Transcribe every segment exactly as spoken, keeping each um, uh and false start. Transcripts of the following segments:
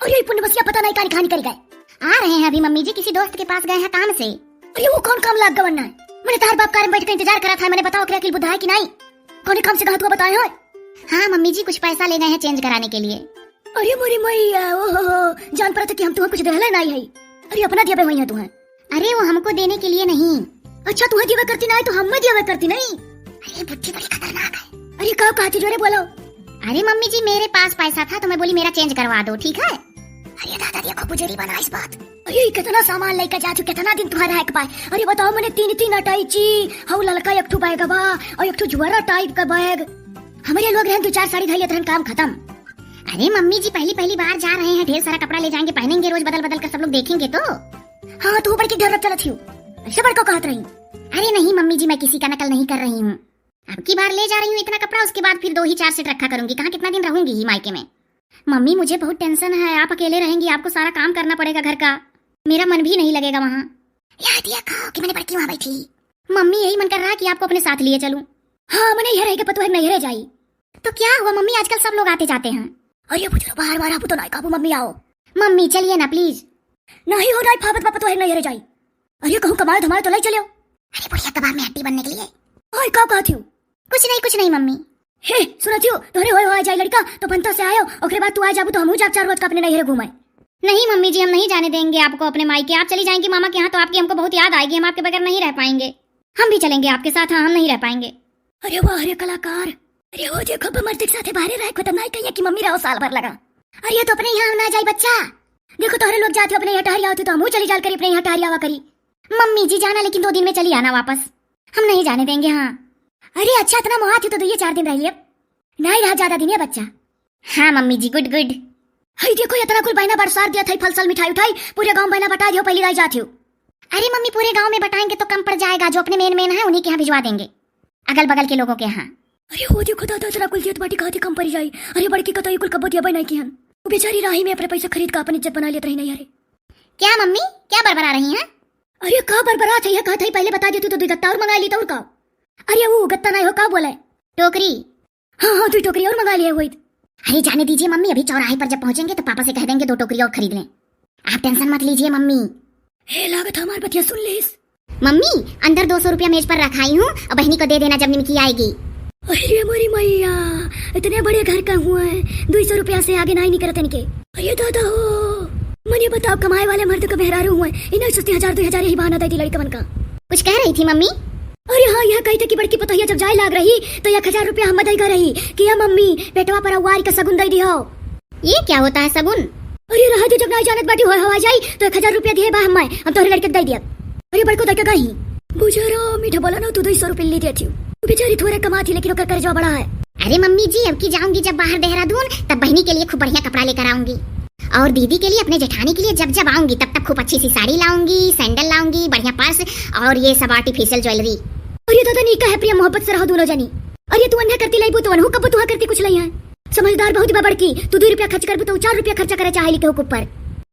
अरे, ई पुण्यवसिया पता नाहीं कानी खानी करी गए। आ रहे हैं अभी मम्मी जी, किसी दोस्त के पास गए हैं काम से। अरे, वो कौन काम लाग गवन ना? मने तहार बाप कार में बैठ के इंतजार करत है, मने बताओ, ओकरे अकिल बुद्धि है कि नाहीं? कौने काम से कहा तू बताए हो? हाँ मम्मी जी, कुछ पैसा ले गए हैं change कराने के लिए। अरे मोरी मैया, ओहो, जान पड़त है कि हम तुहें कुछ देहले नाहीं है। अरे, अपना दियबे होइहैं तुहें। अरे, वो हमको देने के लिए नहीं। अच्छा, तुहें दियबे करती नाहीं तो हमें दियबे करती नाहीं। अरे, बुद्धि बड़ी खतरनाक है। अरे, का कहती जोरे बोलो। अरे मम्मी जी, मेरे पास पैसा था तो मैं बोली मेरा change करवा दो, ठीक है? अरे दादा, देखो बुजुर्ग बनाइस बात। अरे, ई कितना सामान लेके जात हो, कितना दिन तुहार रह के पाए। अरे बताओ, मने तीन तीन अटैची, हऊ ललका एक ठो बैगवा और एक ठो झुआरा type का bag। हमरे लोग रहन दो चार साड़ी धई लेत रहन, काम खतम। अरे मम्मी जी, पहली पहली बार जा रहे हैं, ढेर सारा कपड़ा ले जाएंगे, पहनेंगे रोज बदल बदल कर, सब लोग देखेंगे तो। हाँ, तू बड़की ढर्रत चलत हियो, ऐसे बड़को कहत रही। अरे नहीं मम्मी जी, मैं किसी का नकल नहीं कर रही हूँ। अब की बार ले जा रही हूँ इतना कपड़ा, उसके बाद फिर दो ही चार set रखा करूंगी। कहाँ कितना दिन रहूंगी ही मायके में? मम्मी, मुझे बहुत tension है, आप अकेले रहेंगी, आपको सारा काम करना पड़ेगा घर का, मेरा मन भी नहीं लगेगा वहाँ। याद दिया कहो कि मने बड़की वहाँ बैठी। मम्मी, यही मन कर रहा है कि आपको अपने साथ लिए चलूं। हाँ, मने यह रहेगा, पतोह नैहरे जाई। तो क्या हुआ मम्मी, आजकल सब लोग आते जाते हैं। अरे बुजुर्ग, बाहर बाहर आप तो नाहीं काबू, मम्मी आओ। मम्मी, चलिए ना please। नहीं हो रहा है, फाबत बाप पतोह नैहरे जाई। अरे, कहूँ कमाए धमाए तो ले चलियो। अरे बुढ़िया, कबाब में हड्डी बनने के लिए। ओए, का कहत हियो? कुछ नहीं, कुछ नहीं मम्मी। हे, सुनत हियो, तोहरे होए होए जाई लड़का, तो भंता से आयो, ओकरे बाद तू आ जाबू तो हमहू जाब चार रोज का अपने नैहरे घूमे। नहीं मम्मी जी, हम नहीं जाने देंगे आपको अपने मायके। आप चली जाएंगी मामा के यहाँ तो आपकी हमको बहुत याद आएगी, हम आपके बगैर नहीं रह पाएंगे। हम भी चलेंगे आपके साथ, हाँ, हम नहीं रह पाएंगे। अरे वाह रे कलाकार, अरे वो देखो बमर्द के साथे बाहरे रहे, खतम नाहीं कहिए कि मम्मी रहो साल भर लगा। अरे ये तो अपने यहाँ ना जाई बच्चा, देखो तोहरे लोग जात हो अपने यहाँ टहरी आवत हो तो हमहू चली जाल करी अपने यहाँ टहरी आवा करी। मम्मी जी जाना, लेकिन दो दिन में चली आना वापस, हम नहीं जाने देंगे। हाँ। अरे अच्छा, इतना मोहात हो तो दुइये चार दिन रह लिए, नाहीं रहा ज्यादा दिन ये बच्चा। हाँ मम्मी जी, good good। हई देखो इतना कुल बहना बरसार दिया था, फल सल मिठाई उठाई, पूरे गाँव बहना बटा दियो, पहली दाई जात हो। अरे मम्मी, पूरे गाँव में बटाएंगे तो कम पड़ जाएगा, जो अपने main main है उन्हीं के यहाँ भिजवा देंगे, अगल बगल के लोगों के यहाँ। अरे वो देखो दादा, इतना कुल दियत बाटी, कहती कम पड़ी जाई। अरे बड़की कतई कुल कब्बो दिया नाहीं किहन, वो बेचारी राही में अपने पैसा खरीद का अपन इज्जत बना लेत रही नाहीं। अरे क्या मम्मी, क्या बरबरा रही हैं? अरे का बरबरा थे, यह कहत है पहले बता देती तो दुई गत्ता और मंगा ली तो और का? अरे वो गत्ता नाहीं हो, का बोले? टोकरी। हाँ हाँ, दुई टोकरी और मंगा लिए हुई। अरे जाने दीजिए मम्मी, अभी चौराहे पर जब पहुंचेंगे तो पापा से कह देंगे दो टोकरी और खरीद लें, आप tension मत लीजिए मम्मी। हे लागत हमार बतिया सुन लेस। मम्मी, अंदर दो सौ रुपया मेज पर रखाई हूँ और बहनी को दे देना जब निमकी आएगी। अरे मोरी मैया, इतने बड़े घर का हुआ है, दुई सौ रुपया से आगे नाहीं निकरत इनके। अरे दादा हो, मने बताओ, कमाए वाले मर्द का मेहरारू हुआ है, इन्हें सोचती हजार दुई हजार यही बहाना दे दी लड़कवन का। कुछ कह रही थी मम्मी? अरे हाँ, यह कही थी कि बड़की पतोहिया जब जाए लाग रही तो एक हजार रुपया हम दई का रही कि या मम्मी, पेटवा पर अवारी का सगुन दे दियो। ये क्या होता है सगुन? अरे रहा दे, जब नाहीं जानत बाटी होए हवा जाई तो एक हजार रुपया दिए बा हम्मे, हम तोहरे लड़के के दे दिया। अरे बड़को दे के गई। बुझारो मीठा बोला ना, तू दो सौ रुपया ले दिया थी। बेचारी थोड़ा कमा थी लेकिन ओकर कर्जवा बड़ा है। अरे मम्मी जी, अब की जाऊंगी जब बाहर देहरादून तब बहनी के लिए खूब बढ़िया कपड़ा लेकर आऊंगी और दीदी के लिए, अपने जेठानी के लिए जब जब आऊंगी तब तब खूब अच्छी सी साड़ी लाऊंगी, sandal लाऊंगी, बढ़िया purse और ये सब artificial jewellery। अरे दादा नी कहे प्रिया, मोहब्बत से रहो दोनों जनी। अरे तू अन्हा करती लईबू तो अनहू कब्बो तुहा करती कुछ लई है। समझदार बहुत बा बड़की, तू दुई रुपया खर्च करबू तो उ चार रुपया खर्चा करे चाहे लिखे हुकुम पर।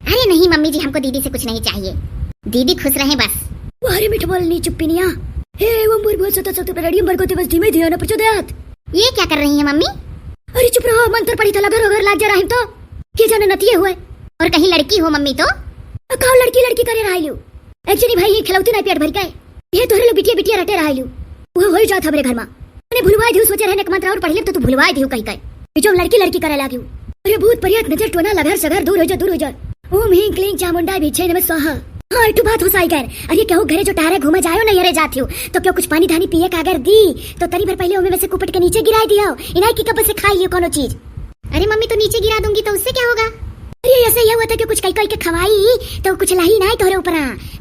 अरे नहीं मम्मी जी, हमको दीदी से कुछ नहीं चाहिए, दीदी खुश रहें बस। वाह रे मीठ बोलनी चुप्पी निया। हे वो मोर बहुत सता सता रेडियम बरगोते बस धीमे धिया ना प्रचोदयात। ये क्या कर रही हैं मम्मी? अरे चुप रहो, मंत्र पढ़ी था लगर ओगर लाग जा रही तो। के जाने नतिये हुए। और कहीं लड़की हो मम्मी तो? अ, का लड़की लड़की करे रहा लियो। एक जनी भाई ये खिलौती ना पेट भर के। ये तोहरे लोग बिटिया बिटिया रटे रहा लियो। वो होई जात हमरे घर मा। अरे भुलवाई दियो, सोचे रहने के मंत्र और पढ़ ले तो तू भुलवाई दियो कहीं कहीं। ये जो लड़की लड़की करे लागियो। अरे भूत प्रेत नजर टोना लगर सगर दूर हो जा, दूर हो जा। ओम ह्रीं क्लीं चामुंडाय भीक्षाय नमः स्वाहा। हाँ, एक ठो बात हो साइगर, अरे केहू घरे जो टहरे घूमे जायो ना यरे जात हो, तो केहू कुछ पानी धानी पिए का अगर दी, तो तनी भर पहले ओमे में से कुपट के नीचे गिराई दियो, इनाई की कब से खाई लियो कोनो चीज। अरे मम्मी, तो नीचे गिरा दूंगी तो उससे क्या होगा? अरे ऐसे यह हुआ था कि कुछ कई कई के खवाई तो कुछ लाही ना तोहरे ऊपर,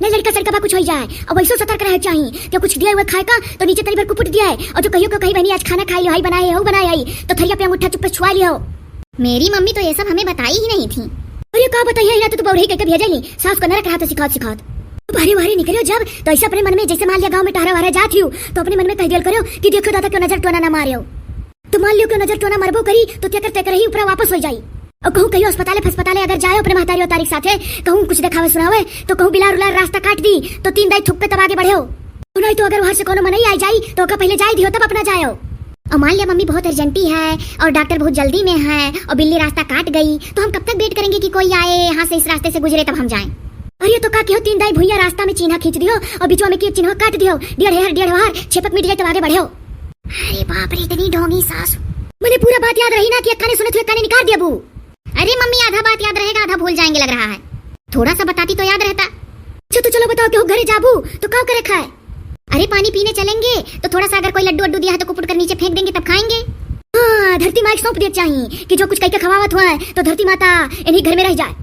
ना लड़का सड़का बा कुछ हो जाए, अब वैसो सतर्क रहे चाहिए कि कुछ दिया हुआ खाए का तो नीचे तनी भर कुपट दिया है, और जो कहियो को कही बहनी आज खाना खाई लियो, हाई बनाए हो बनाए आई, तो थरिया पे अंगूठा चुप्पे छुआ लियो। मेरी मम्मी तो ये सब हमें बताई ही नहीं थी। अरे का बताइए, इना तो तू बौरही कह के भेजे ली, सास को नरक रहा तो सिखात सिखात। बाहरी बाहरी निकलियो जब, तो ऐसे अपने मन में जैसे मान लिया गाँव में टहरा वहरा जात ही हो, तो अपने मन में कह दियल करो कि देखो दादा क्यों नजर टोना ना मारे हो। तो मान लियो क्यों नजर टोना मरबो करी, तो तेकर तेकर ही ऊपर वापस हो जाई। और कहूँ कहियो अस्पताले फस्पताले अगर जाए अपने महतारी और तारीख साथे, कहूँ कुछ देखावे सुनावे, तो कहूँ बिलार उलार रास्ता काट दी, तो तीन दाई थुक के तब आगे बढ़े हो। तो नहीं तो अगर वहां से कोनो मनई आई जाई, तो ओका पहले जाई दियो तब अपना जायो। और मान लिया मम्मी बहुत अर्जेंटी है और डॉक्टर बहुत जल्दी में है और बिल्ली रास्ता काट गई, तो हम कब तक वेट करेंगे कि कोई आए यहाँ से, इस रास्ते से गुजरे, तब हम जाएं? अरे तो का केहू तीन दाई भुइया रास्ता में चीन्हा खींच दियो और बिचवा में के चीन्हा काट दियो, डेढ़ हेहर डेढ़ वहर, छेपक मिट जाए तब आगे बढ़्यो। अरे बाप रे, इतनी ढोंगी सास। मने पूरा बात याद रही ना कि एक काने सुनत हुए एक काने निकाल दिया बू। अरे मम्मी, आधा बात याद रहेगा, आधा भूल जाएंगे लग रहा है। थोड़ा सा बताती तो याद रहता। अच्छा तो चलो बताओ, केहू घरे जाबू तो का करे खाए? अरे पानी पीने चलेंगे तो थोड़ा सा अगर कोई लड्डू वड्डू दिया है तो कुपुट कर नीचे फेंक देंगे, तब खाएंगे। हाँ, धरती माई के सौंप दिए चाहिए कि जो कुछ कह के खवावत हुआ है तो धरती माता इन्हीं घर में रह जाए।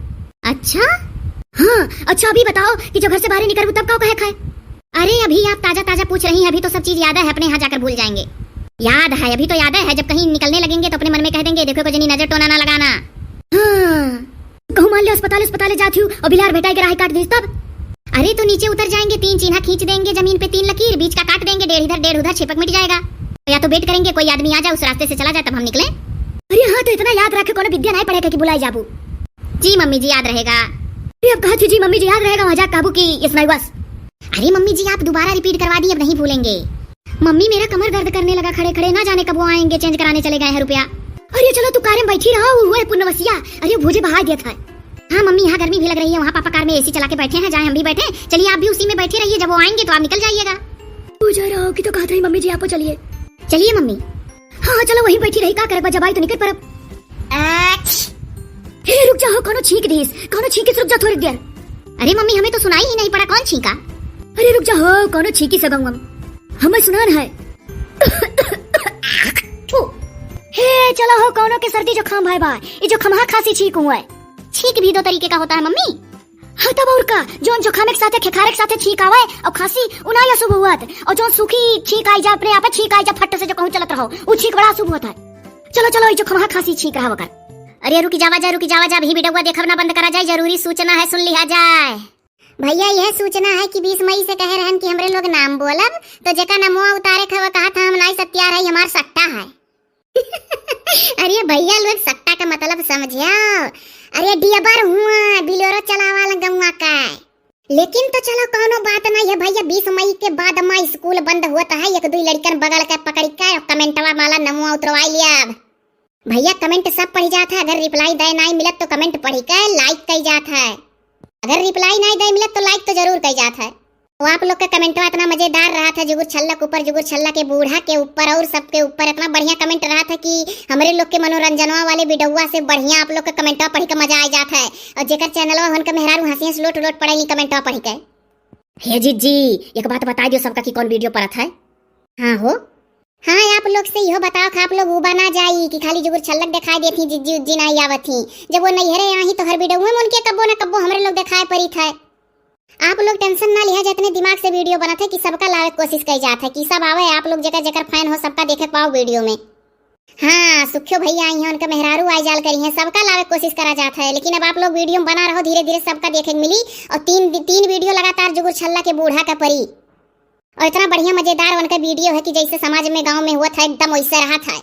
अच्छा? हाँ, अच्छा अभी बताओ कि जो घर से बाहर निकलबू तब का कहे खाए? अरे अभी आप ताजा ताजा पूछ रही हैं, अभी तो सब चीज याद है, अपने यहाँ जाकर भूल जाएंगे। याद है, अभी तो याद है, जब कहीं निकलने लगेंगे तो अपने मन में कह देंगे, "देखो को जनी नजर टोना ना लगाना।" हाँ। कहूँ मान ले अस्पताल, अस्पताल जात हूँ और बिलार भेटाई के राह काट दीस तब? अरे तो नीचे उतर जाएंगे, तीन चीन्हा खींच देंगे जमीन पे, तीन लकीर, बीच का काट देंगे, डेढ़ इधर डेढ़ उधर, छेपक मिट जाएगा। या तो वेट करेंगे कोई आदमी आ जाए, उस रास्ते से चला जाए, तब हम निकले। अरे हाँ, तो इतना याद रखे, कोनो विद्या नहीं पढ़े के कि बुलाए जाबू। जी मम्मी जी, याद रहेगा। अरे अब कहा थी जी मम्मी जी, याद रहेगा, वहाँ जा काबू की इस नहीं बस। अरे मम्मी जी, आप दोबारा रिपीट करवा दी, अब नहीं भूलेंगे। मम्मी, मेरा कमर दर्द करने लगा खड़े खड़े, ना जाने कब वो आएंगे, चेंज कराने चले गए हैं रुपया। अरे चलो तू कारे में बैठी रहो, वो है पुनवसिया। अरे भूजे बहा देत है। हाँ मम्मी, यहाँ गर्मी भी लग रही है, वहाँ पापा कार में एसी चला के बैठे हैं, जाए हम भी बैठे। चलिए आप भी उसी में बैठे रहिए, जब वो आएंगे तो आप निकल जाइएगा। तू जा रहा हो कि तो कहत रही मम्मी जी, आपो चलिए। चलिए मम्मी। हाँ हाँ चलो, वहीं बैठी रही, का करब, जब आई तो निकल परब। हे रुक जा हो, कौनो छींक दीस, कौनो छींकिस, रुक जा थोड़ी देर। अरे मम्मी, हमें तो सुनाई ही नहीं पड़ा, कौन छींका? अरे रुक जा हो, कौनो छींकिस गौवा में, हमें सुनान है। थू। हे चलो हो, कौनो के सर्दी जुकाम भय बा, ये जुकमहा खांसी छींक हुआ है। छींक भी दो तरीके का होता है मम्मी। हाँ तब और का, जौन जुकाम के साथे, खेखारे के साथे छींक आवे और खांसी, उ ना अशुभ हुआ है। और जौन सूखी छींक आई जा, अपने आप छींक आई जा, फट से जो कहूँ चलत रहो, उ छींक बड़ा अशुभ होत है। चलो चलो, ये जुकमहा खांसी छींक रहा वकर। अरे रुकी जावा जा, रुकी जावा जा, अभी वीडियो देखब ना बंद करा जाए, जरूरी सूचना है, सुन लिहा जाए। भैया, यह सूचना है कि बीस मई से कहे रहन कि हमरे लोग नाम बोलब, तो जेका नमवा उतारे के हवा कहा था, हम नाई सत्यार है, हमार सट्टा है। अरे भैया लोग, सट्टा का मतलब समझियो। अरे डियबर हुआ, बिलोरो चलावाला गौवा का। लेकिन तो चलो, कौनो बात नहीं है भैया, बीस मई के बाद मा स्कूल बंद होत है, एक दुई लड़कन बगड़ के पकड़ के कमेंटवा वाला नमवा उतरवा लिया। भैया, कमेंट सब पढ़ी जात है, अगर रिप्लाई दे नाई मिलत तो कमेंट पढ़ी के लाइक कई जात है, अगर रिप्लाई नाई दे मिलत तो लाइक तो जरूर कई जात है। तो आप लोग के कमेंटवा इतना मजेदार रहा था, जुगुर छल्ला के ऊपर, जुगुर छल्ला के बूढ़ा के ऊपर और सबके ऊपर इतना बढ़िया कमेंट रहा था कि हमरे लोग के मनोरंजनवा वाले वीडियोवा से बढ़िया आप लोग के कमेंटवा पढ़ी के मजा आ जात है। और जेकर चैनलवा उनके मेहरारू हंसी हंस लोट लोट पड़ेली कमेंटवा पढ़ी के। हे जिज्जी, एक बात बता दियो सबका कि कौन वीडियो परत है। हाँ हो। हाँ, आप लोग से इहो बताओ कि आप लोग उबा ना जाई कि खाली जुगुर छल्लक दिखाई देत ही, जिज्जी उज्जी ना आवत ही। जब वो नैहरे आई तो हर वीडियो में उनके कब्बो ना कब्बो हमरे लोग दिखाई पड़ित है। आप लोग टेंशन ना लिहा, जितने दिमाग से वीडियो बनत है कि सबका लावे के कोशिश कई जात है कि सब आवे, आप लोग जेकर जेकर फैन हो सबका देखे के पाओ वीडियो में। हाँ, सुखियो भैया आई हैं, उनका मेहरारू आई जाल करी हैं, सबका लावे के कोशिश करा जात है, लेकिन अब आप लोग वीडियो में बना रहो, धीरे धीरे सबका देखे के मिली। और तीन, तीन वीडियो लगातार जुगुर छल्ला के बूढ़ा का परी। और इतना बढ़िया मजेदार उनका वीडियो है कि जैसे समाज में गांव में हुआ था एकदम वैसे रहा था।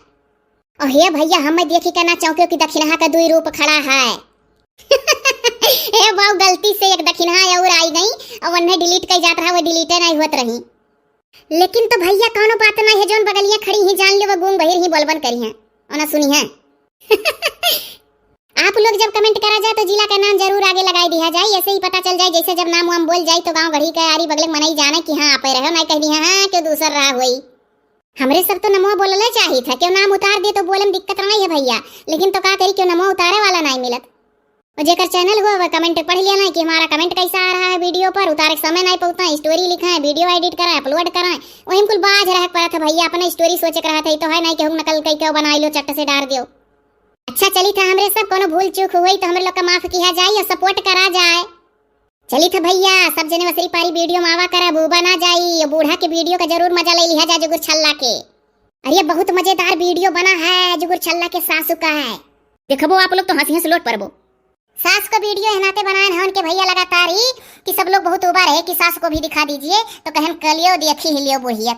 और हे भैया, हमें देखी के ना चौंकियो कि दखिनहा का दुई रूप खड़ा है। ए बाऊ, गलती से एक दखिनहा और आई गई और उन्हें डिलीट कई जात रहा, वो डिलीटे नहीं होत रही। लेकिन तो भैया कौनो बात नहीं है, जौन बगलिया खड़ी ही जान लो वो गूंग बहिर ही बोलबन करी हैं और ना सुनी हैं। आप लोग जब कमेंट करा जाए तो जिला का नाम जरूर आगे लगाई दिया जाए, ऐसे ही पता चल जाए, जैसे जब नाम वाम बोल जाए तो गांव गढ़ी के आरी बगले के मनई जाने कि हाँ आपे रहे, नहीं कह दिया हाँ क्यों दूसर रहा हुई। हमरे सब तो नमवा बोलले चाहित है, क्यों नाम उतार दे तो बोले में दिक्कत नहीं है भैया, लेकिन तो का करी क्यों नमवा उतारे वाला नहीं मिलत। और जेकर चैनल हुआ वह कमेंट पढ़ लिया ना कि हमारा कमेंट कैसा आ रहा है वीडियो पर, उतारे के समय नहीं पहुँचता, स्टोरी लिखा है, वीडियो एडिट करा है, अपलोड करा है, वही में कुल बाज रह के पड़ा था भैया, अपना स्टोरी सोचे के रहा था, ये तो है नहीं कि हम नकल कई के बनाई लो चट से डाल दियो। अच्छा चली था, हमरे सब कोनो भूल चूक हुई तो हमरे लोग का माफ किया जाए और सपोर्ट करा जाए। चली था भैया, सब जने वसरी पारी वीडियो में आवा करब, उबा ना जाई, और बूढ़ा के वीडियो का जरूर मजा ले लिहा जा जुगुर छल्ला के। अरे बहुत मजेदार वीडियो बना है जुगुर छल्ला के सासू का है। देखबो आप लोग तो हंसी हंस लोट परबो। सास को वीडियो है नाते बनाए हैं उनके भैया लगातार ही कि सब लोग बहुत उबा रहे कि सास को भी दिखा दीजिए, तो कहन कलियो देखी ही लियो बुढ़िया।